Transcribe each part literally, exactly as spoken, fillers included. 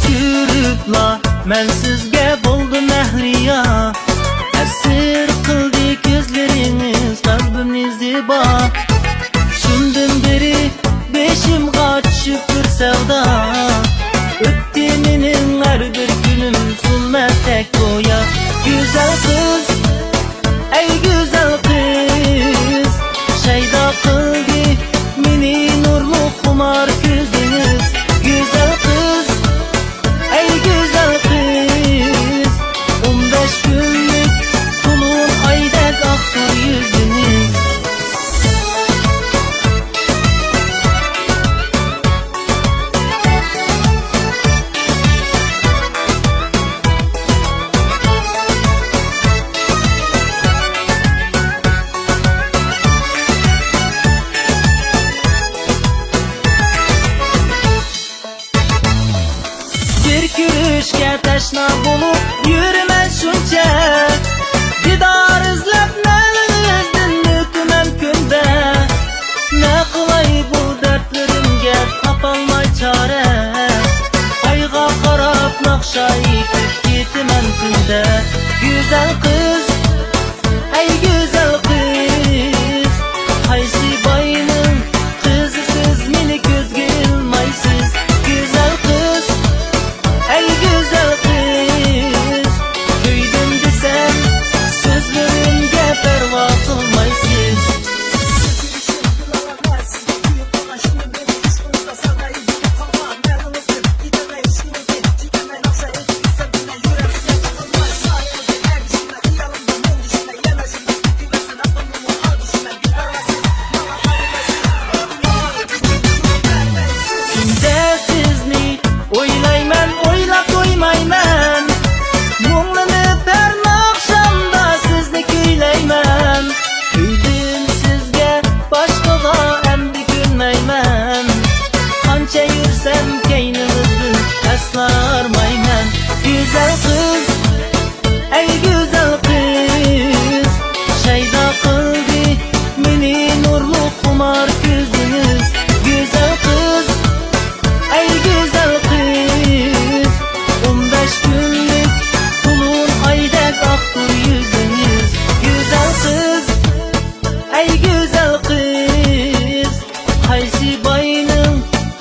كۆرۈپلا مەن سىزگە بولدۇم مەھلىيا. تەسىر قىلدى كۆزلىرىڭىز قەلبىمنى زىبا. شۇندىن بېرى بېشىمغا چۈشۈپ بىر سەۋدا. ئۆتتى مېنىڭ ھەر بىر كۈنۈم زۇلمەتتەك گويا. گۈزەل قىز، ئەي گۈزەل قىز، شەيدا قىلدى مېنى نۇرلۇق خۇمار كۆزىڭىز. گۈزەل قىز، ئەي گۈزەل قىز، ئون بەش كۈنلۈك تولۇن ئايدەك ئاقتۇر يۈزىڭىز. بىر كۆرۈشكە تەشنا بولۇپ يۈرىمەن شۇنچە، دىدار ئىزلەپ نەۋىڭىزدىن ئۆتىمەن كۈندە. نە قىلاي بۇ دەردلىرىمگە تاپالماي چارە، ئايغا قاراپ ناخشا ئېيتىپ كېتىمەن تۈندە. گۈزەل قىز، ئەي گۈزەل قىز، قايسى باينىڭ قىزى سىز، مېنى كۆزگە ئىلمايسىز. گۈزەل قىز، ئەي گۈزەل قىز، كۆيدۈم دېسەم، سۆزلىرىمگە پەرۋا قىلمايسىز. كۈندە سىزنى ئويلايمەن، ئويلاپ تويمايمەن. مۇڭلىنىپ ھەر ئاخشامدا سىزنى كۈيلەيمەن. كۈيدۈم سىزگە، باشقىغا ئەمدى كۈلمەيمەن. قانچە يۈرسەم كەينىڭىزدىن ئەسلا ھارمايمەن. گۈزەل قىز، ئەي گۈزەل قىز، شەيدا قىلدى مېنى نۇرلۇق خۇمار كۆزىڭىز. گۈزەل قىز، ئەي گۈزەل قىز، ئون بەش كۈنلۈك تولۇن ئايدەك ئاقتۇر يۈزىڭىز. گۈزەل قىز، ئەي گۈزەل قىز، قايسى باينىڭ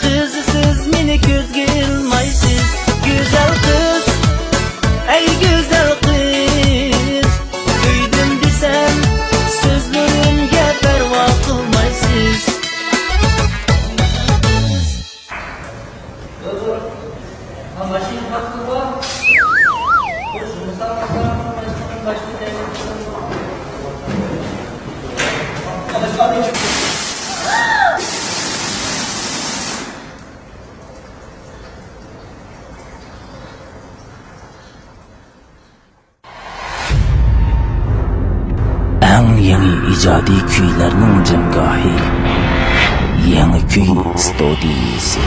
قىزى سىز، مېنى كۆزگە ئىلمايسىز. گۈزەل قىز، ئەي گۈزەل قىز، كۆيدۈم دېسەم، سۆزلىرىمگە پەرۋا قىلمايسىز. ئەڭ يېڭى ئىجادىي كۈيلەرنىڭ جەمگاھى، يېڭى كۈي ستۇدىيىسى.